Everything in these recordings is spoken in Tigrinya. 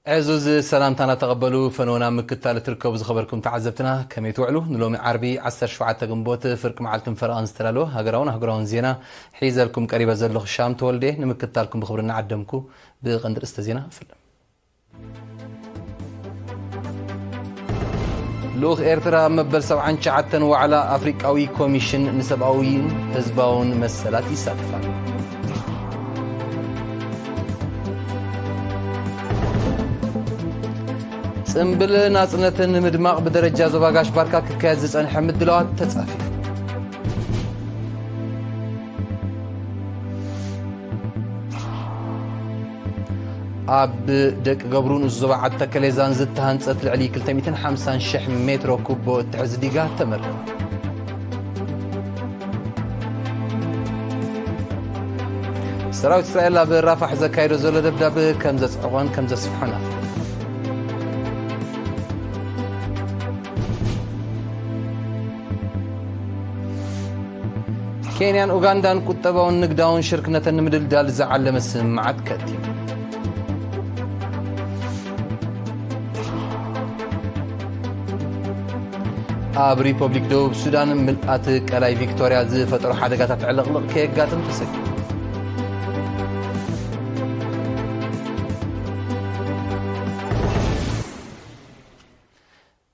ዕዙዝ ሰላምታና ተቐበሉ። ፈነወና ምክታል እትርከቡ ዝኸበርኩም ተዓዘብትና፣ ከመይ ትውዕሉ? ንሎሚ ዓርቢ ዓሰርተ ሸውዓተ ግንቦት ፍርቂ መዓልትን ፈረቓን ዝተዳለወ ሃገራውን ኣህጉራውን ዜና ሒዘልኩም ቀሪበ ዘለኹ ሻም ተወልደ። ንምክታልኩም ብኽብሪ እናዓደምኩ፣ ብቐንዲ ርእስተ ዜና እፍልም። ልኡኽ ኤርትራ ኣብ መበል ሰብዓን ትሽዓተን ዋዕላ ኣፍሪቃዊ ኮሚሽን ንሰብኣዊን ህዝባውን መሰላት ይሳተፍ ኣሎ። ጽምብል ናጽነት ንምድማቕ ብደረጃ ዞባ ጋሽ ባርካ ክካየድ ዝጸንሐ ምድላዋት ተጻፊ። ኣብ ደቂ ገብሩ ንኡስ ዞባ ዓዲ ተከሌዛን ዝተሃንጸት ልዕሊ ክልተ ሚእትን ሓምሳን ሽሕ ሜትሮ ኩቦ እትሕዝ ዲጋ ተመርቀ። ሰራዊት እስራኤል ኣብ ራፋሕ ዘካየዶ ዘሎ ደብዳብ ከም ዘጽዕቖን ከም ዘስፍሖን ኣፍሊጡ። ኬንያን ኡጋንዳን ቁጠባውን ንግዳውን ሽርክነተን ንምድልዳል ዝዓለመ ስምምዓት ከቲም። ኣብ ሪፐብሊክ ደቡብ ሱዳን ምልኣት ቀላይ ቪክቶርያ ዝፈጠሮ ሓደጋታት ዕልቕልቕ ከየጋጥም ተሰጊኡ።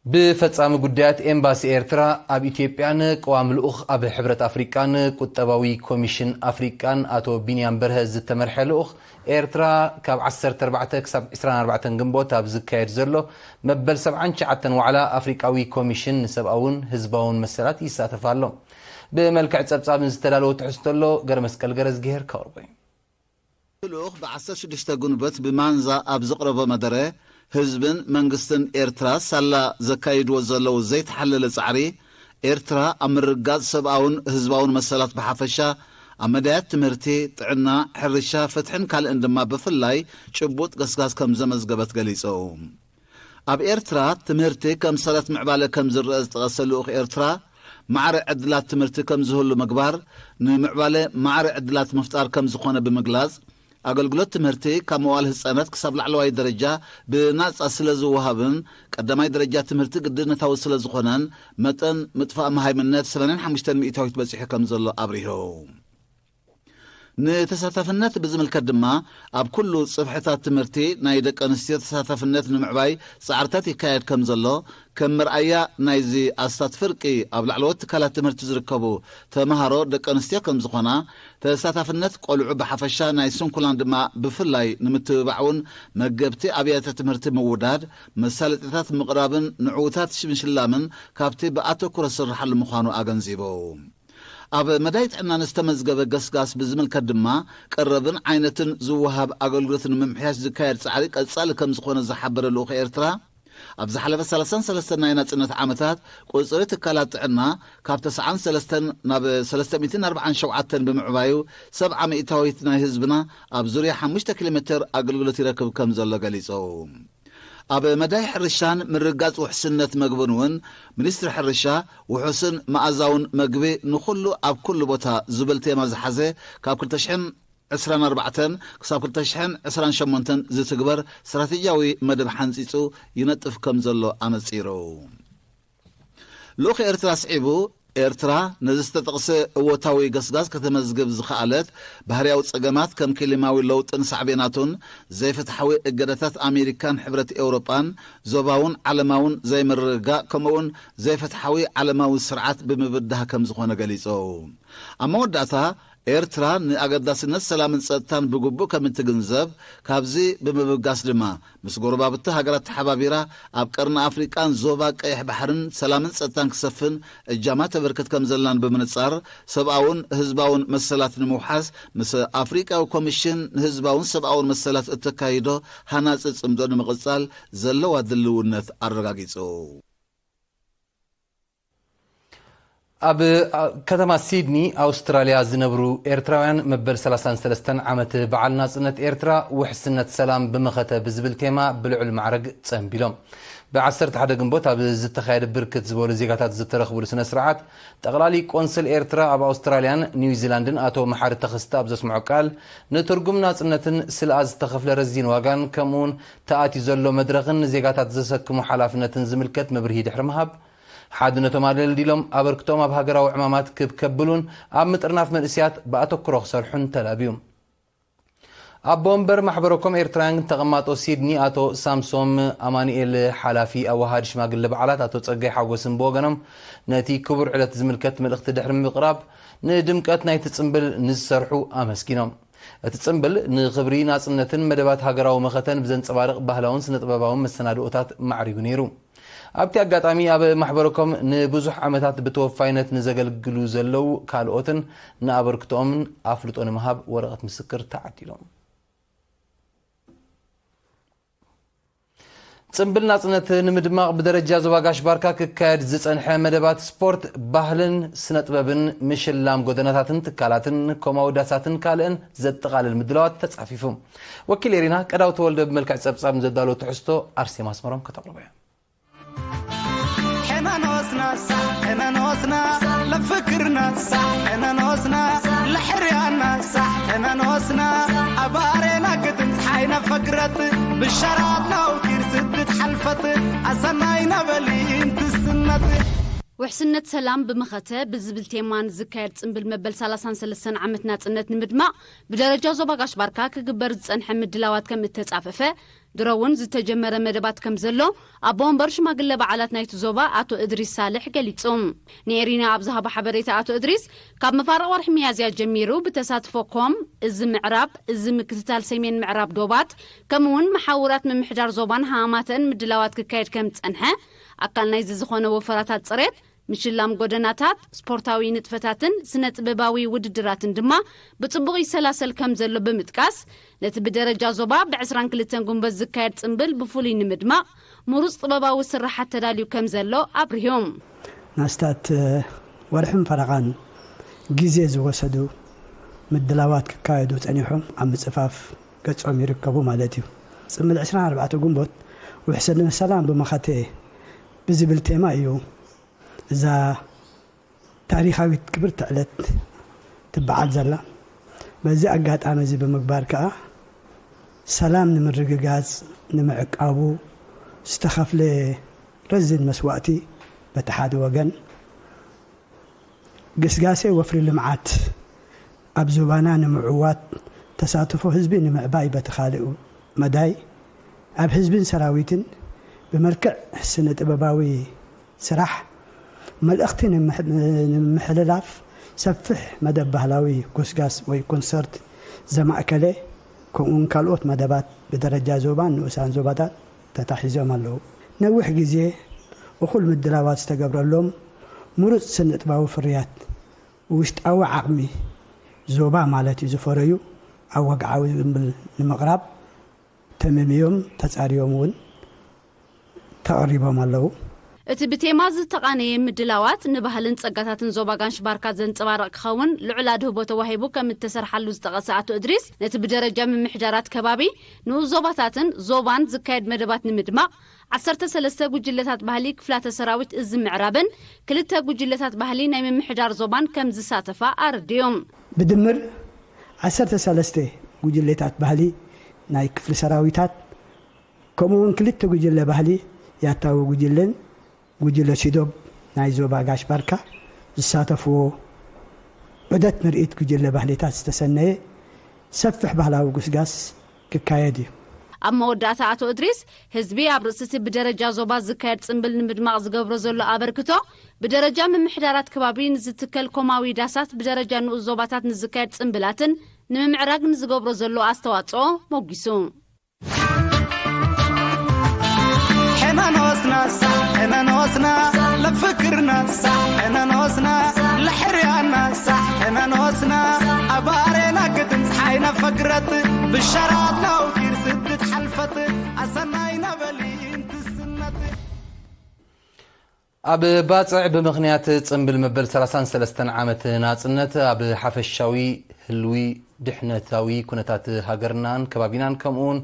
ብፈጻሚ ጉዳያት ኤምባሲ ኤርትራ ኣብ ኢትዮጵያን ቅዋም ልኡኽ ኣብ ሕብረት ኣፍሪቃን ቁጠባዊ ኮሚሽን ኣፍሪቃን ኣቶ ቢንያም በርሀ ዝተመርሐ ልኡኽ ኤርትራ ካብ ዓሰርተ ኣርባዕተ ክሳብ ዕስራን ኣርባዕተን ግንቦት ኣብ ዝካየድ ዘሎ መበል ሰብዓን ትሽዓተን ዋዕላ ኣፍሪቃዊ ኮሚሽን ንሰብኣውን ህዝባውን መሰላት ይሳተፍ ኣሎ። ብመልክዕ ጸብጻብ ዝተዳለወ ትሕዝቶ ኣሎ፣ ገረመስቀል ገረዝግሄር ከቕርቦ እዩ። ልኡኽ ብ ዓሰርተ ሽዱሽተ ግንቦት ብማንዛ ኣብ ዘቕረቦ መደረ፣ ህዝብን መንግስትን ኤርትራ ሳላ ዘካይድዎ ዘለዉ ዘይተሓለለ ጻዕሪ፣ ኤርትራ ኣብ ምርግጋጽ ሰብኣውን ህዝባውን መሰላት ብሓፈሻ፣ ኣብ መዳያት ትምህርቲ፣ ጥዕና፣ ሕርሻ፣ ፍትሕን ካልእን ድማ ብፍላይ ጭቡጥ ገስጋስ ከም ዘመዝገበት ገሊጹ። ኣብ ኤርትራ ትምህርቲ ከም ሰረት ምዕባለ ከም ዝረአ ዝጠቐሰ ልኡኽ ኤርትራ፣ ማዕረ ዕድላት ትምህርቲ ከም ዝህሉ ምግባር፣ ንምዕባለ ማዕረ ዕድላት ምፍጣር ከም ዝኾነ ብምግላጽ፣ ኣገልግሎት ትምህርቲ ካብ መዋል ህጻናት ክሳብ ላዕለዋይ ደረጃ ብናጻ ስለ ዝወሃብን ቀዳማይ ደረጃ ትምህርቲ ግድነታዊ ስለ ዝኾነን መጠን ምጥፋእ መሃይምነት ሰማንያን ሓሙሽተን ሚእታዊት በጺሑ ከም ዘሎ ኣብሪሁ። ንተሳታፍነት ብዝምልከት ድማ ኣብ ኩሉ ጽፍሕታት ትምህርቲ ናይ ደቂ ኣንስትዮ ተሳታፍነት ንምዕባይ ጻዕርታት ይካየድ ከም ዘሎ ከም መርኣያ ናይዚ ኣስታት ፍርቂ ኣብ ላዕለዎት ትካላት ትምህርቲ ዝርከቡ ተምሃሮ ደቂ ኣንስትዮ ከም ዝኾና፣ ተሳታፍነት ቆልዑ ብሓፈሻ ናይ ስንኩላን ድማ ብፍላይ ንምትብባዕ እውን መገብቲ ኣብያተ ትምህርቲ ምውዳድ፣ መሳለጥያታት ምቕራብን ንዕዉታት ምሽላምን ካብቲ ብኣተኩሮ ዝስርሓሉ ምዃኑ ኣገንዚቡ። ኣብ መዳይ ጥዕና ንዝተመዝገበ ገስጋስ ብዝምልከት ድማ ቀረብን ዓይነትን ዝወሃብ ኣገልግሎት ንምምሕያሽ ዝካየድ ጻዕሪ ቀጻሊ ከም ዝኾነ ዝሓበረ ልኡኽ ኤርትራ፣ ኣብ ዝሓለፈ ሰላሳን ሰለስተን ናይ ናጽነት ዓመታት ቁጽሪ ትካላት ጥዕና ካብ ተስዓን ሰለስተን ናብ ሰለስተ ሚእትን ኣርባዓን ሸውዓተን ብምዕባዩ፣ ሰብዓ ሚእታዊት ናይ ህዝብና ኣብ ዙርያ ሓሙሽተ ኪሎ ሜተር ኣገልግሎት ይረክብ ከም ዘሎ ገሊጹ። ኣብ መዳይ ሕርሻን ምርግጋጽ ውሕስነት መግብን እውን፣ ሚኒስትሪ ሕርሻ፣ ውሑስን መኣዛውን መግቢ ንኹሉ ኣብ ኩሉ ቦታ ዝብል ቴማ ዝሓዘ፣ ካብ ክልተ ሽሕን ዕስራን ኣርባዕተን ክሳብ ክልተ ሽሕን ዕስራን ሸሞንተን ዝትግበር ስትራቴጂያዊ መደብ ሓንጺጹ ይነጥፍ ከም ዘሎ ኣነጺሩ። ልኡኽ ኤርትራ ኣስዒቡ፣ ኤርትራ ነዚ ዝተጠቕሰ እወታዊ ገስጋስ ከተመዝግብ ዝኸኣለት፣ ባህርያዊ ጸገማት ከም ክሊማዊ ለውጥን ሳዕቤናቱን፣ ዘይፍትሓዊ እገዳታት ኣሜሪካን ሕብረት ኤውሮጳን፣ ዞባውን ዓለማውን ዘይምርግጋእ፣ ከምኡውን ዘይፍትሓዊ ዓለማዊ ስርዓት ብምብዳህ ከም ዝኾነ ገሊጹ። ኣብ መወዳእታ፣ ኤርትራ ንኣገዳስነት ሰላምን ጸጥታን ብግቡእ ከም እትግንዘብ፣ ካብዚ ብምብጋስ ድማ፣ ምስ ጎረባብቲ ሃገራት ተሓባቢራ ኣብ ቀርኒ ኣፍሪቃን ዞባ ቀይሕ ባሕርን ሰላምን ጸጥታን ክሰፍን እጃማ ተበርክት ከም ዘላን ብምንጻር፣ ሰብኣውን ህዝባውን መሰላት ንምውሓስ ምስ ኣፍሪቃዊ ኮሚሽን ንህዝባውን ሰብኣውን መሰላት እተካይዶ ሃናጺ ጽምዶ ንምቕጻል ዘለዋ ድልውነት ኣረጋጊጹ። ኣብ ከተማ ሲድኒ ኣውስትራልያ ዝነብሩ ኤርትራውያን መበል ሰላሳን ሰለስተን ዓመት በዓል ናጽነት ኤርትራ ውሕስነት ሰላም ብመኸተ ብዝብል ቴማ ብልዑል ማዕረግ ጸንቢሎም። ብዓሰርተ ሓደ ግንቦት ኣብ ዝተኻየደ ብርክት ዝበሉ ዜጋታት ዝተረኽብሉ ስነ ስርዓት፣ ጠቕላሊ ቆንስል ኤርትራ ኣብ ኣውስትራልያን ኒውዚላንድን ኣቶ መሓሪ ተኸስተ ኣብ ዘስምዖ ቃል፣ ንትርጉም ናጽነትን ስለ ዝተኸፍለ ረዚን ዋጋን ከምኡውን ተኣትዩ ዘሎ መድረኽን ንዜጋታት ዘሰክሞ ሓላፍነትን ዝምልከት መብርሂ ድሕሪ ምሃብ፣ ሓድነቶም ኣደልዲሎም ኣበርክቶም ኣብ ሃገራዊ ዕማማት ክብ ከብሉን ኣብ ምጥርናፍ መንእስያት ብኣተኩሮ ክሰርሑን ተላብዩ። ኣቦ ወንበር ማሕበረ ኮም ኤርትራውያን ተቐማጦ ሲድኒ ኣቶ ሳምሶም ኣማኑኤል፣ ሓላፊ ኣዋሃድ ሽማግለ በዓላት ኣቶ ጸጋይ ሓጎስን ብወገኖም፣ ነቲ ክቡር ዕለት ዝምልከት መልእኽቲ ድሕሪ ምቕራብ፣ ንድምቀት ናይቲ ጽምብል ንዝሰርሑ ኣመስጊኖም። እቲ ጽምብል ንኽብሪ ናጽነትን መደባት ሃገራዊ መኸተን ብዘንጸባርቕ ባህላውን ስነ-ጥበባውን መሰናድኦታት ማዕሪጉ ነይሩ። ኣብቲ ኣጋጣሚ ኣብ ማሕበረ ኮም ንብዙሕ ዓመታት ብተወፋይነት ንዘገልግሉ ዘለዉ ካልኦትን ንኣበርክቶኦምን ኣፍልጦ ንምሃብ ወረቐት ምስክር ተዓዲሎም። ጽምብል ናጽነት ንምድማቕ ብደረጃ ዞባ ጋሽ ባርካ ክካየድ ዝጸንሐ መደባት ስፖርት፣ ባህልን ስነ ጥበብን፣ ምሽላም ጎደናታትን ትካላትን ኮማዊ ዳሳትን ካልእን ዘጠቓልል ምድላዋት ተጻፊፉ። ወኪል ኤሪና ቀዳው ተወልደ ብመልክዕ ጸብጻብ ንዘዳሎ ትሕዝቶ ኣርሴማ ኣስመሮም ከተቕርቦ እያ። ሕነኖስና ሳሕ ሕነኖስና ለፍክርና ሳሕ ሕነኖስና ለሕርያና ሳሕ ሕነኖስና ኣባሬና ግጥም ፀሓይና ፈግረት ብሻራት ናውቲር ስድት ሓልፈት ኣሰናይ ነበሊ እንትስነት። ውሕስነት ሰላም ብመኸተ ብዝብል ቴማ ንዝካየድ ጽምብል መበል ሰላሳን ሰለስተን ዓመት ናጽነት ንምድማቕ ብደረጃ ዞባ ጋሽ ባርካ ክግበር ዝጸንሐ ምድላዋት ከም እተጻፈፈ፣ ድሮ እውን ዝተጀመረ መደባት ከም ዘሎ ኣቦ ወንበር ሽማግለ በዓላት ናይቲ ዞባ ኣቶ እድሪስ ሳልሕ ገሊጹ። ንኤሪና ኣብ ዝሃቦ ሓበሬታ ኣቶ እድሪስ፣ ካብ መፋርቕ ወርሒ ሚያዝያ ጀሚሩ ብተሳትፎ ኮም፣ እዚ ምዕራብ፣ እዚ ምክትታል ሰሜን ምዕራብ ዶባት፣ ከምኡ እውን መሓውራት ምምሕዳር ዞባን ሃማተን ምድላዋት ክካየድ ከም ዝጸንሐ፣ ኣካል ናይዚ ዝኾነ ወፈራታት ጽሬት፣ ምሽላም ጎደናታት፣ ስፖርታዊ ንጥፈታትን ስነ ጥበባዊ ውድድራትን ድማ ብጽቡቕ ይሰላሰል ከም ዘሎ ብምጥቃስ፣ ነቲ ብደረጃ ዞባ ብ ዕስራን ክልተን ጉንበት ዝካየድ ጽምብል ብፍሉይ ንምድማቕ ምሩጽ ጥበባዊ ስራሓት ተዳልዩ ከም ዘሎ ኣብሪሆም። ናስታት ወርሕን ፈረቓን ግዜ ዝወሰዱ ምድላዋት ክካየዱ ጸኒሖም ኣብ ምጽፋፍ ገጾም ይርከቡ ማለት እዩ። ጽምብል ዕስራን ኣርባዕተ ጉንቦት ውሕሰ ሰላም ብመኸተ ብዝብል ቴማ እዩ እዛ ታሪኻዊት ክብርቲ ዕለት ትበዓል ዘላ። በዚ ኣጋጣሚ እዚ ብምግባር ከኣ ሰላም ንምርግጋጽ፣ ንምዕቃቡ ዝተኸፍለ ረዚን መስዋእቲ በቲ ሓደ ወገን፣ ግስጋሴ ወፍሪ ልምዓት ኣብ ዞባና ንምዕዋት፣ ተሳትፎ ህዝቢ ንምዕባይ በቲ ካልእ መዳይ፣ ኣብ ህዝብን ሰራዊትን ብመልክዕ ስነ ጥበባዊ ስራሕ መልእኽቲ ንምሕ-፣ ንምሕልላፍ ሰፊሕ መደብ ባህላዊ ጎስጋስ ወይ ኮንሰርት ዘማእከለ፣ ከምኡውን ካልኦት መደባት ብደረጃ ዞባን ንኡሳን ዞባታት ተታሒዞም ኣለዉ። ነዊሕ ግዜ እኹል ምድላዋት ዝተገብረሎም ምሩጽ ስነ ጥበባዊ ፍርያት ውሽጣዊ ዓቕሚ ዞባ ማለት እዩ ዝፈረዩ ኣብ ወግዓዊ ዝምብል ንምቕራብ ተመምዮም ተጻርዮም እውን ተቐሪቦም ኣለዉ። እቲ ብቴማ ዝተቓነየ ምድላዋት ንባህልን ጸጋታትን ዞባ ጋሽ ባርካ ዘንጸባርቕ ክኸውን ልዑል ኣድህቦ ተዋሂቡ ከም እተሰርሓሉ ዝጠቐሰ ኣቶ እድሪስ፣ ነቲ ብደረጃ ምምሕዳራት ከባቢ፣ ንኡስ ዞባታትን ዞባን ዝካየድ መደባት ንምድማቕ፣ ዓሰርተ ሰለስተ ጉጅለታት ባህሊ ክፍላተ ሰራዊት እዚ ምዕራብን ክልተ ጉጅለታት ባህሊ ናይ ምምሕዳር ዞባን ከም ዝሳተፋ ኣረዲኦም። ብድምር ዓሰርተ ሰለስተ ጉጅለታት ባህሊ ናይ ክፍሊ ሰራዊታት፣ ከምኡ እውን ክልተ ጉጅለ ባህሊ ያታዊ ጉጅለን ጉጅለ ሲዶብ ናይ ዞባ ጋሽ ባርካ ዝሳተፍዎ ዑደት ምርኢት ጉጅለ ባህሊታት ዝተሰነየ ሰፊሕ ባህላዊ ጉስጋስ ክካየድ እዩ። ኣብ መወዳእታ ኣቶ እድሪስ፣ ህዝቢ ኣብ ርእሲ እቲ ብደረጃ ዞባ ዝካየድ ጽምብል ንምድማቕ ዝገብሮ ዘሎ ኣበርክቶ፣ ብደረጃ ምምሕዳራት ከባቢ ንዝትከል ኮማዊ ዳሳት፣ ብደረጃ ንኡስ ዞባታት ንዝካየድ ጽምብላትን ንምምዕራግ ንዝገብሮ ዘሎ ኣስተዋጽኦ ሞጒሱ። ሕነኖስና ሳሕ ሕነኖስና ለፍክርና ሳሕ ሕነኖስና ለሕርያና ሳሕ ሕነኖስና ኣባሬና ግጥም ፀሓይና ፈግረት ብሻራት ናውቲር ስድት ሓልፈት ኣሰናይ ነበሊ እንትስነት። ኣብ ባጽዕ ብምኽንያት ጽምብል መበል ሰላሳን ሰለስተን ዓመት ናጽነት ኣብ ሓፈሻዊ ህልዊ ድሕነታዊ ኩነታት ሃገርናን ከባቢናን ከምኡውን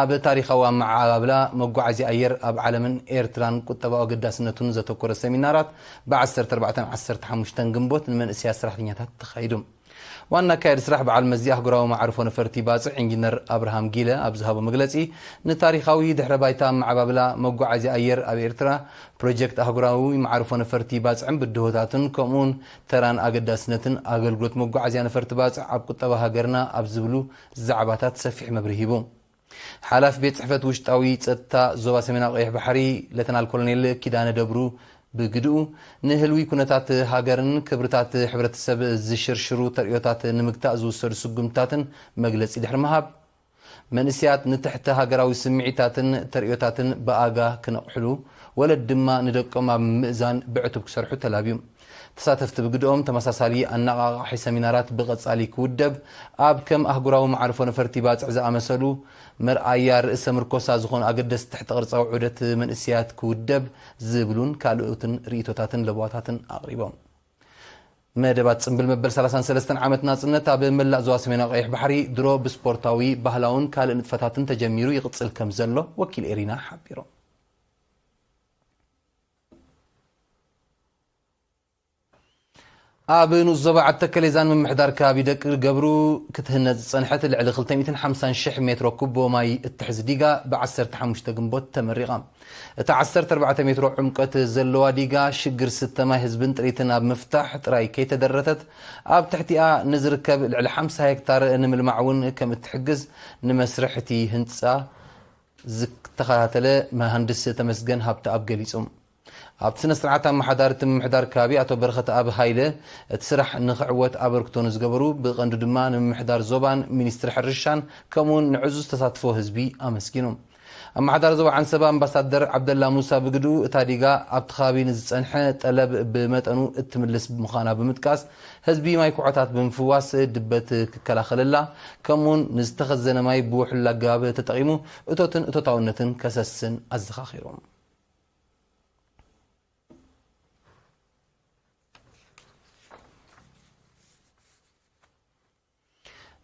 ኣብ ታሪኻዊ ኣመዓባብላ መጓዓዝያ ኣየር ኣብ ዓለምን ኤርትራን ቁጠባዊ ኣገዳስነቱን ዘተኮረ ሰሚናራት ብ ዓሰርተ ኣርባዕተን ዓሰርተ ሓሙሽተን ግንቦት ንመንእሰያት ሰራሕተኛታት ተኻይዱ። ዋና ኣካያዲ ስራሕ በዓል መዚ ኣህጉራዊ መዓርፎ ነፈርቲ ባጽዕ ኢንጂነር ኣብርሃም ጊለ ኣብ ዝሃቦ መግለጺ፣ ንታሪኻዊ ድሕረ ባይታ ኣመዓባብላ መጓዓዝያ ኣየር ኣብ ኤርትራ፣ ፕሮጀክት ኣህጉራዊ መዓርፎ ነፈርቲ ባጽዕን ብድሆታትን ከምኡውን ተራን ኣገዳስነትን ኣገልግሎት መጓዓዝያ ነፈርቲ ባጽዕ ኣብ ቁጠባ ሃገርና ኣብ ዝብሉ ዛዕባታት ሰፊሕ መብርሂ ሂቡ። ሓላፊ ቤት ጽሕፈት ውሽጣዊ ጸጥታ ዞባ ሰሜናዊ ቀይሕ ባሕሪ ሌተናል ኮሎኔል ኪዳነ ደብሩ ብግድኡ፣ ንህልዊ ኩነታት ሃገርን ክብርታት ሕብረተሰብ ዝሽርሽሩ ተርእዮታት ንምግታእ ዝውሰዱ ስጉምትታትን መግለጺ ድሕሪ ምሃብ፣ መንእሰያት ንትሕተ ሃገራዊ ስምዒታትን ተርእዮታትን ብኣጋ ክነቕሕሉ፣ ወለድ ድማ ንደቆም ኣብ ምእዛን ብዕቱብ ክሰርሑ ተላብዩ። ተሳተፍቲ ብግድኦም ተመሳሳሊ ኣነቓቓሒ ሰሚናራት ብቐጻሊ ክውደብ፣ ኣብ ከም ኣህጉራዊ መዓርፎ ነፈርቲ ባጽዕ ዝኣመሰሉ መርኣያ ርእሰ ምርኮሳ ዝኾኑ ኣገደስቲ ትሕተ ቅርጻዊ ዑደት መንእሰያት ክውደብ ዝብሉን ካልኦትን ርእይቶታትን ለበዋታትን ኣቕሪቦም። መደባት ጽምብል መበል ሰላሳን ሰለስተን ዓመት ናጽነት ኣብ መላእ ዞባ ሰሜናዊ ቀይሕ ባሕሪ ድሮ ብስፖርታዊ፣ ባህላውን ካልእ ንጥፈታትን ተጀሚሩ ይቕጽል ከም ዘሎ ወኪል ኤሪና ሓቢሮም። ኣብ ንኡስ ዞባ ዓዲ ተከሌዛን ምምሕዳር ከባቢ ደቂ ገብሩ ክትህነጽ ዝጸንሐት ልዕሊ ክልተ ሚእትን ሓምሳን ሽሕ ሜትሮ ኩቦ ማይ እትሕዝ ዲጋ ብ ዓሰርተ ሓሙሽተ ግንቦት ተመሪቓ። እታ ዓሰርተ ኣርባዕተ ሜትሮ ዕምቆት ዘለዋ ዲጋ ሽግር ስተ ማይ ህዝብን ጥሪትን ኣብ ምፍታሕ ጥራይ ከይተደረተት፣ ኣብ ትሕቲኣ ንዝርከብ ልዕሊ ሓምሳ ሄክታር ንምልማዕ እውን ከም እትሕግዝ ንመስርሕ እቲ ህንጻ ዝተኸታተለ መሃንድስ ተመስገን ሃብተኣብ ገሊጹ። ኣብቲ ስነ ስርዓት ኣመሓዳሪ እቲ ምምሕዳር ከባቢ ኣቶ በረኸተኣብ ሃይለ፣ እቲ ስራሕ ንኽዕወት ኣበርክቶ ንዝገበሩ፣ ብቐንዱ ድማ ንምምሕዳር ዞባን ሚኒስትሪ ሕርሻን ከምኡውን ንዕዙዝ ተሳትፎ ህዝቢ ኣመስጊኑ። ኣመሓዳሪ ዞባ ዓንሰባ ኣምባሳደር ዓብደላ ሙሳ ብግድኡ፣ እታ ዲጋ ኣብቲ ከባቢ ንዝጸንሐ ጠለብ ብመጠኑ እትምልስ ምዃና ብምጥቃስ፣ ህዝቢ ማይ ኩሖታት ብምፍዋስ ድበት ክከላኸለላ፣ ከምኡውን ንዝተኸዘነ ማይ ብውሕሉል ኣገባብ ተጠቒሙ እቶትን እቶታውነትን ከሰስን ኣዘኻኺሩ።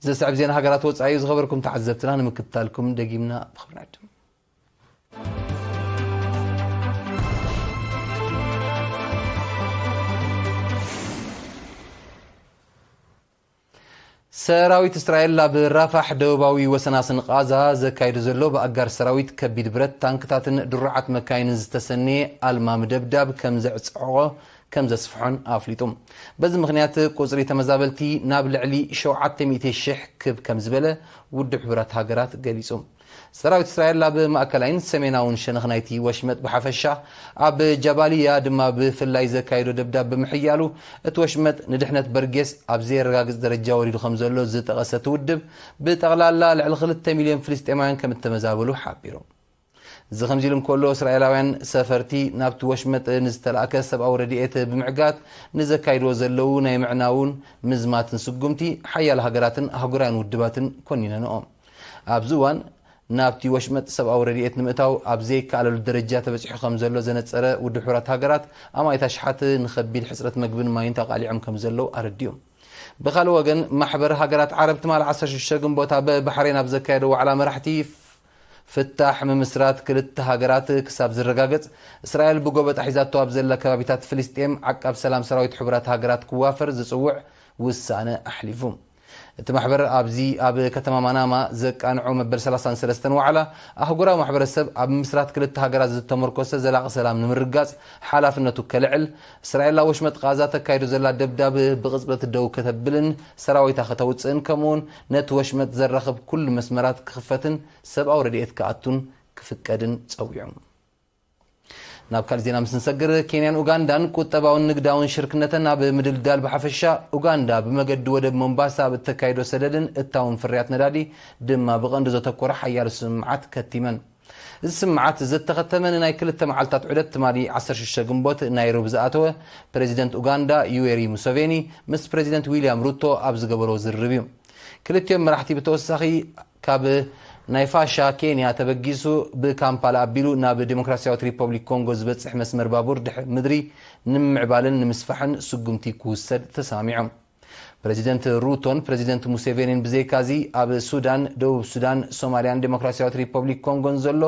ዘስዕብ ዜና ሃገራት ወጻኢ እዩ። ዝኸበርኩም ተዓዘብትና፣ ንምክትታልኩም ደጊምና ብኽብሪ ንዕድም። ሰራዊት እስራኤል ኣብ ራፋሕ ደቡባዊ ወሰናስን ቃዛ ዘካይዶ ዘሎ ብኣጋር ሰራዊት ከቢድ ብረት፣ ታንክታትን ድሩዓት መካይንን ዝተሰነየ ኣልማሚ ደብዳብ ከም ዘዕጸቖ ከም ዘስፍሖን ኣፍሊጡ። በዚ ምኽንያት ቁጽሪ ተመዛበልቲ ናብ ልዕሊ ሸውዓተ ሚእቲ ሽሕ ክብ ከም ዝበለ ውድብ ሕቡራት ሃገራት ገሊጹ። ሰራዊት እስራኤል ኣብ ማእከላይን ሰሜናውን ሸነኽ ናይቲ ወሽመጥ ብሓፈሻ፣ ኣብ ጃባልያ ድማ ብፍላይ ዘካየዶ ደብዳብ ብምሕያሉ፣ እቲ ወሽመጥ ንድሕነት በርጌስ ኣብ ዘየረጋግጽ ደረጃ ወሪዱ ከም ዘሎ ዝጠቐሰ እቲ ውድብ፣ ብጠቕላላ ልዕሊ ክልተ ሚልዮን ፍልስጤማውያን ከም እተመዛበሉ ሓቢሩ። እዚ ከምዚ ኢሉ እንከሎ፣ እስራኤላውያን ሰፈርቲ ናብቲ ወሽመጥ ንዝተላእከ ሰብኣዊ ረድኤት ብምዕጋት ንዘካይድዎ ዘለዉ ናይ ምዕናውን ምዝማትን ስጉምቲ፣ ሓያሎ ሃገራትን ኣህጉራውያን ውድባትን ኮኒነንኦ። ኣብዚ እዋን፣ ናብቲ ወሽመጥ ሰብኣዊ ረድኤት ንምእታው ኣብ ዘይከኣለሉ ደረጃ ተበጺሑ ከም ዘሎ ዘነጸረ ውድብ ሕቡራት ሃገራት፣ ኣማኢት ኣሽሓት ንኸቢድ ሕጽረት መግብን ማይን ተቓሊዖም ከም ዘለዉ ኣረዲኡ። ብኻልእ ወገን፣ ማሕበር ሃገራት ዓረብ ትማሊ ዓሰርተ ሽዱሽተ ግንቦት ኣብ ባሕሬን ኣብ ዘካየዶ ዋዕላ መራሕቲ፣ ፍታሕ ምምስራት ክልተ ሃገራት ክሳብ ዝረጋገጽ፣ እስራኤል ብጎበጣ ሒዛቶ ኣብ ዘላ ከባቢታት ፍልስጤም ዓቃብ ሰላም ሰራዊት ሕቡራት ሃገራት ክዋፈር ዝጽውዕ ውሳነ ኣሕሊፉ። እቲ ማሕበር ኣብዚ ኣብ ከተማ ማናማ ዘቃንዖ መበል ሰላሳን ሰለስተን ዋዕላ፣ ኣህጉራዊ ማሕበረሰብ ኣብ ምምስራት ክልተ ሃገራት ዝተመርኮሰ ዘላቒ ሰላም ንምርጋጽ ሓላፍነቱ ከልዕል፣ እስራኤል ኣብ ወሽመጥ ቃዛ ተካይዶ ዘላ ደብዳብ ብቕጽበት ደው ከተብልን ሰራዊታ ከተውጽእን፣ ከምኡውን ነቲ ወሽመጥ ዘራኽብ ኩሉ መስመራት ክኽፈትን ሰብኣዊ ረድኤት ክኣቱን ክፍቀድን ጸዊዑ። ናብ ካልእ ዜና ምስ ንሰግር፣ ኬንያን ኡጋንዳን ቁጠባውን ንግዳውን ሽርክነተን ኣብ ምድልዳል ብሓፈሻ፣ ኡጋንዳ ብመገዲ ወደብ ሞምባሳ ኣብ እተካይዶ ሰደድን እታውን ፍርያት ነዳዲ ድማ ብቐንዱ ዘተኮረ ሓያሎ ስምምዓት ከቲመን። እዚ ስምምዓት ዝተኸተመ ንናይ ክልተ መዓልታት ዑደት ትማሊ ዓሰርተ ሽዱሽተ ግንቦት ናይሮቢ ዝኣተወ ፕረዚደንት ኡጋንዳ ዩዌሪ ሙሰቬኒ ምስ ፕረዚደንት ዊልያም ሩቶ ኣብ ዝገበሮ ዝርርብ እዩ። ክልቲኦም መራሕቲ ብተወሳኺ ካብ ናይፋሻ ኬንያ ተበጊሱ ብካምፓላ ኣቢሉ ናብ ዲሞክራሲያዊት ሪፐብሊክ ኮንጎ ዝበጽሕ መስመር ባቡር ድሕሪ ምድሪ ንምምዕባልን ንምስፋሕን ስጉምቲ ክውሰድ ተሰማሚዖም። ፕረዚደንት ሩቶን ፕረዚደንት ሙሴቬኒን ብዘይካዚ ኣብ ሱዳን፣ ደቡብ ሱዳን፣ ሶማልያን ዲሞክራሲያዊት ሪፐብሊክ ኮንጎን ዘሎ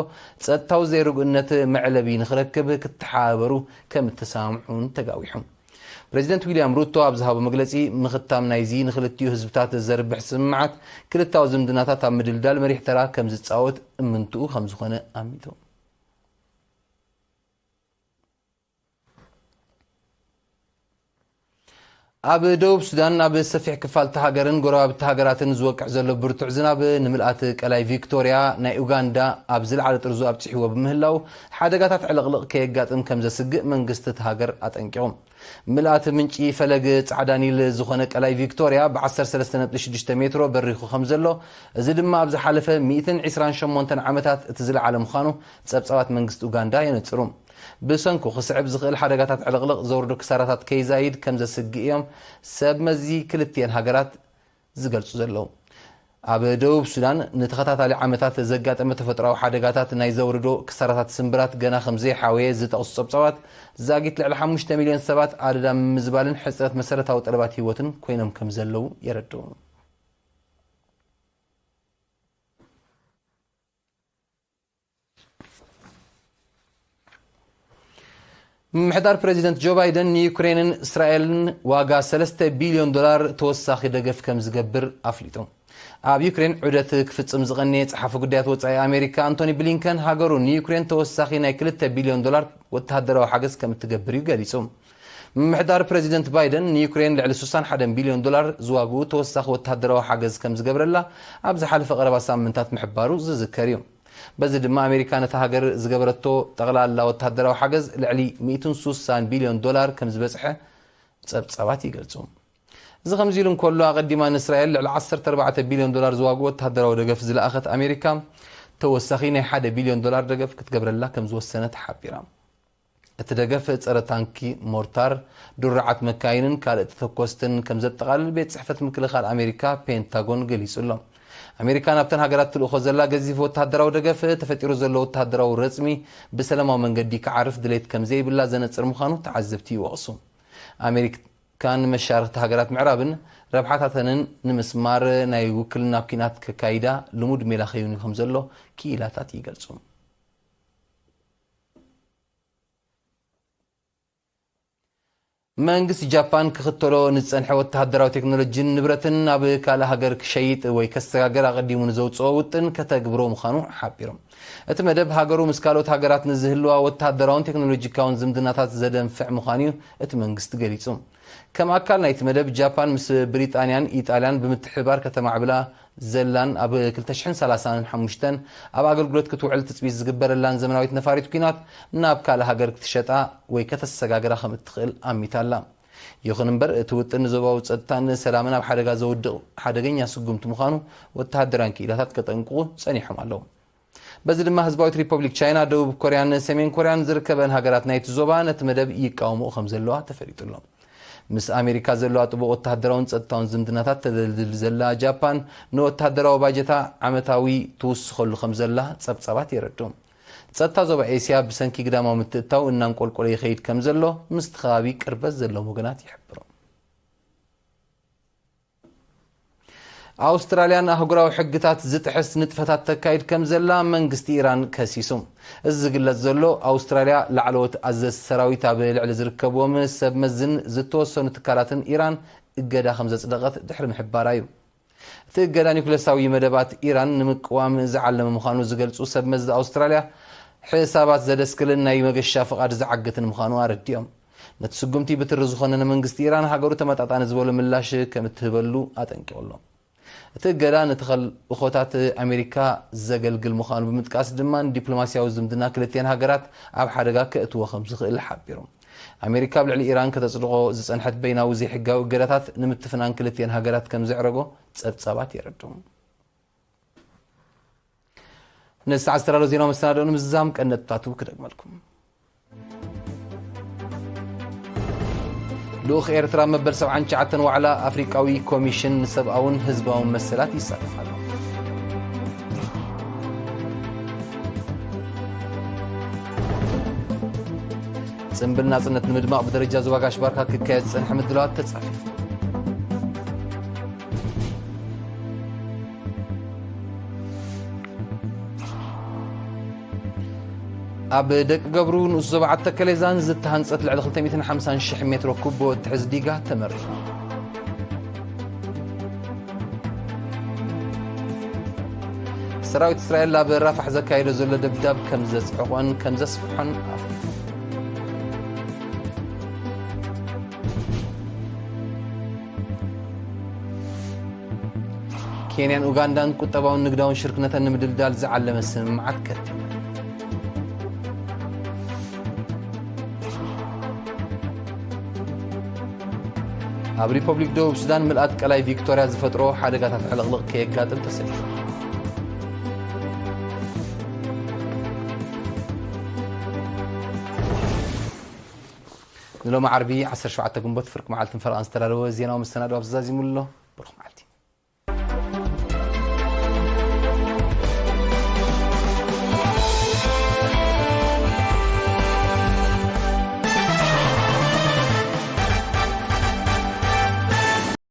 ጸጥታዊ ዘይርጉእነት መዕለቢ ንኽረክብ ክትሓባበሩ ከም እተሰማምዑን ተጋዊሑ። ፕረዚደንት ዊልያም ሩቶ ኣብ ዝሃቦ መግለጺ፣ ምኽታም ናይዚ ንኽልቲኡ ህዝብታት ዘርብሕ ስምምዓት ክልታዊ ዝምድናታት ኣብ ምድልዳል መሪሕ ተራ ከም ዝጻወት እምንትኡ ከም ዝኾነ ኣሚቱ። ኣብ ደቡብ ሱዳን ኣብ ሰፊሕ ክፋል እታ ሃገርን ጎረባብቲ ሃገራትን ዝወቅዕ ዘሎ ብርቱዕ ዝናብ ንምልኣት ቀላይ ቪክቶርያ ናይ ኡጋንዳ ኣብ ዝለዓለ ጥርዙ ኣብፂሕዎ ብምህላው ሓደጋታት ዕልቕልቕ ከየጋጥም ከም ዘስግእ መንግስቲ እታ ሃገር ኣጠንቂቑ። ምልኣት ምንጪ ፈለግ ጻዕዳ ኒል ዝኾነ ቀላይ ቪክቶርያ ብ ዓሰርተ ሰለስተ ነጥቢ ሽዱሽተ ሜትሮ በሪኹ ከም ዘሎ፣ እዚ ድማ ኣብ ዝሓለፈ ሚእትን ዕስራን ሸሞንተን ዓመታት እቲ ዝለዓለ ምዃኑ ጸብጻባት መንግስቲ ኡጋንዳ የነጽሩ። ብሰንኩ ክስዕብ ዝኽእል ሓደጋታት ዕልቕልቕ ዘውርዶ ክሳራታት ከይዛይድ ከም ዘስግእ እዮም ሰብ መዚ ክልቲኤን ሃገራት ዝገልጹ ዘለዉ። ኣብ ደቡብ ሱዳን ንተኸታታሊ ዓመታት ዘጋጠመ ተፈጥሮኣዊ ሓደጋታት ናይ ዘውርዶ ክሳራታት ስምብራት ገና ከም ዘይሓወየ ዝጠቕሱ ጸብጻባት፣ ዛጊት ልዕሊ ሓሙሽተ ሚልዮን ሰባት ኣደዳ ምምዝባልን ሕጽረት መሰረታዊ ጠለባት ህይወትን ኮይኖም ከም ዘለዉ የረድኡ። ምምሕዳር ፕረዚደንት ጆ ባይደን ንዩክሬንን እስራኤልን ዋጋ ሰለስተ ቢልዮን ዶላር ተወሳኺ ደገፍ ከም ዝገብር ኣፍሊጡ። ኣብ ዩክሬን ዑደት ክፍጽም ዝቐነየ ጸሓፊ ጉዳያት ወጻኢ ኣሜሪካ ኣንቶኒ ብሊንከን፣ ሃገሩ ንዩክሬን ተወሳኺ ናይ ክልተ ቢልዮን ዶላር ወተሃደራዊ ሓገዝ ከም እትገብር እዩ ገሊጹ። ምምሕዳር ፕረዚደንት ባይደን ንዩክሬን ልዕሊ ስሳን ሓደን ቢልዮን ዶላር ዝዋግኡ ተወሳኺ ወተሃደራዊ ሓገዝ ከም ዝገብረላ ኣብ ዝሓለፈ ቀረባ ሳምንታት ምሕባሩ ዝዝከር እዩ። በዚ ድማ ኣሜሪካ ነታ ሃገር ዝገበረቶ ጠቕላላ ወተሃደራዊ ሓገዝ ልዕሊ ሚእትን ስሳን ቢልዮን ዶላር ከም ዝበጽሐ ጸብጻባት ይገልጹ። እዚ ከምዚ ኢሉ እንከሎ፣ ኣቐዲማ ንእስራኤል ልዕሊ ዓሰርተ ኣርባዕተ ቢልዮን ዶላር ዝዋግኡ ወተሃደራዊ ደገፍ ዝለኣኸት ኣሜሪካ፣ ተወሳኺ ናይ ሓደ ቢልዮን ዶላር ደገፍ ክትገብረላ ከም ዝወሰነት ሓቢራ። እቲ ደገፍ ጸረ ታንኪ፣ ሞርታር፣ ድሩዓት መካይንን ካልእ ተተኮስትን ከም ዘጠቓልል ቤት ጽሕፈት ምክልኻል ኣሜሪካ፣ ፔንታጎን፣ ገሊጹ ኣሎ። ኣሜሪካ ናብተን ሃገራት ትልእኾ ዘላ ገዚፍ ወተሃደራዊ ደገፍ፣ ተፈጢሩ ዘሎ ወተሃደራዊ ረጽሚ ብሰላማዊ መንገዲ ክዓርፍ ድሌት ከም ዘይብላ ዘነጽር ምዃኑ ተዓዘብቲ ይወቕሱ። ኣሜሪካን መሻርኽቲ ሃገራት ምዕራብን ረብሓታተንን ንምስማር ናይ ውክልና ኲናት ከካይዳ ልሙድ ሜላ ከይኑ ከም ዘሎ ክኢላታት ይገልጹ። መንግስቲ ጃፓን ክኽተሎ ንዝጸንሐ ወተሃደራዊ ቴክኖሎጂን ንብረትን ናብ ካልእ ሃገር ክሸይጥ ወይ ከሰጋገር ኣቐዲሙ ንዘውጽኦ ውጥን ከተግብሮ ምዃኑ ሓቢሩ። እቲ መደብ ሃገሩ ምስ ካልኦት ሃገራት ንዝህልዋ ወተሃደራውን ቴክኖሎጂካውን ዝምድናታት ዘደንፍዕ ምዃኑ እዩ እቲ መንግስቲ ገሊጹ። ከም ኣካል ናይቲ መደብ፣ ጃፓን ምስ ብሪጣንያን ኢጣልያን ብምትሕብባር ከተማዕብላ ዘላን ኣብ ክልተ ሽሕን ሰላሳን ሓሙሽተን ኣብ ኣገልግሎት ክትውዕል ትጽቢት ዝግበረላን ዘመናዊት ነፋሪት ኲናት ናብ ካልእ ሃገር ክትሸጣ ወይ ከተሰጋግራ ከም እትኽእል ኣሚታ ኣላ። ይኹን እምበር፣ እቲ ውጥን ንዞባዊ ጸጥታን ሰላምን ኣብ ሓደጋ ዘውድቕ ሓደገኛ ስጉምቲ ምዃኑ ወተሃደራውያን ክኢላታት ከጠንቅቑ ጸኒሖም ኣለዉ። በዚ ድማ ህዝባዊት ሪፐብሊክ ቻይና፣ ደቡብ ኮርያን ሰሜን ኮርያን ዝርከበን ሃገራት ናይቲ ዞባ ነቲ መደብ ይቃወምኦ ከም ዘለዋ ተፈሊጡ ኣሎ። ምስ ኣሜሪካ ዘለዋ ጥቡቕ ወተሃደራውን ጸጥታውን ዝምድናታት ተደልድል ዘላ ጃፓን፣ ንወተሃደራዊ ባጀታ ዓመታዊ ትውስኸሉ ከም ዘላ ጸብጻባት የረድኡ። ጸጥታ ዞባ ኤስያ ብሰንኪ ግዳማዊ ምትእትታው እናንቆልቆለ ይኸይድ ከም ዘሎ ምስቲ ከባቢ ቅርበት ዘለዎም ወገናት ይሕብሩ። ኣውስትራልያ ንኣህጉራዊ ሕግታት ዝጥሕስ ንጥፈታት ተካይድ ከም ዘላ መንግስቲ ኢራን ከሲሱ። እዚ ዝግለጽ ዘሎ፣ ኣውስትራልያ ላዕለዎት ኣዘዝቲ ሰራዊት ኣብ ልዕሊ ዝርከብዎም ሰብ መዝን ዝተወሰኑ ትካላትን ኢራን እገዳ ከም ዘጽደቐት ድሕሪ ምሕባራ እዩ። እቲ እገዳ ኒኩለሳዊ መደባት ኢራን ንምቅዋም ዝዓለመ ምዃኑ ዝገልጹ ሰብ መዚ ኣውስትራልያ፣ ሕሳባት ዘደስክልን ናይ መገሻ ፍቓድ ዝዓግትን ምዃኑ ኣረዲኦም። ነቲ ስጉምቲ ብትሪ ዝኾነ ንመንግስቲ ኢራን ሃገሩ ተመጣጣኒ ዝበሎ ምላሽ ከም እትህበሉ ኣጠንቂቑ ኣሎ። እቲ እገዳ ንተኸልእኾታት ኣሜሪካ ዘገልግል ምዃኑ ብምጥቃስ ድማ ንዲፕሎማስያዊ ዝምድና ክልቲኤን ሃገራት ኣብ ሓደጋ ከእትዎ ከም ዝኽእል ሓቢሩ። ኣሜሪካ ኣብ ልዕሊ ኢራን ከተጽድቖ ዝጸንሐት በይናዊ ዘይሕጋዊ እገዳታት ንምትፍናን ክልቲኤን ሃገራት ከም ዘዕረጎ ጸብጻባት የረድኡ። ነዚ ሰዓት ዝተዳለወ ዜናዊ መሰናድኦ ንምዝዛም ቀንዲ ነጥብታቱ ክደግመልኩም። ልኡኽ ኤርትራ መበል ሰብዓን ትሽዓተን ዋዕላ ኣፍሪቃዊ ኮሚሽን ንሰብኣውን ህዝባውን መሰላት ይሳተፍ ኣሎ። ጽምብል ናጽነት ንምድማቕ ብደረጃ ዞባ ጋሽ ባርካ ክካየድ ዝጸንሐ ምድላዋት ተጻፊፉ። ኣብ ደቂ ገብሩ ንኡስ ዞባ ዓዲ ተከሌዛን ዝተሃንጸት ልዕሊ ክልተ ሚእትን ሓምሳን ሽሕ ሜትሮ ኩቦ እትሕዝ ዲጋ ተመሪቑ። ሰራዊት እስራኤል ኣብ ራፋሕ ዘካየዶ ዘሎ ደብዳብ ከም ዘጽዕቖን ከም ዘስፍሖን ኣፍሊጡ። ኬንያን ኡጋንዳን ቁጠባውን ንግዳውን ሽርክነተን ንምድልዳል ዝዓለመ ስምምዓት ከቲመን። ኣብ ሪፐብሊክ ደቡብ ሱዳን ምልኣት ቀላይ ቪክቶርያ ዝፈጥሮ ሓደጋታት ዕልቕልቕ ከየጋጥም ተሰጊኡ። ንሎሚ ዓርቢ ዓሰርተ ሸውዓተ ግንቦት ፍርቂ መዓልትን ፈረቓን ዝተዳለወ ዜናዊ መሰናድኦ ኣብዚ ዛዚሙ ኣሎ። ብሩኽ መዓልቲ።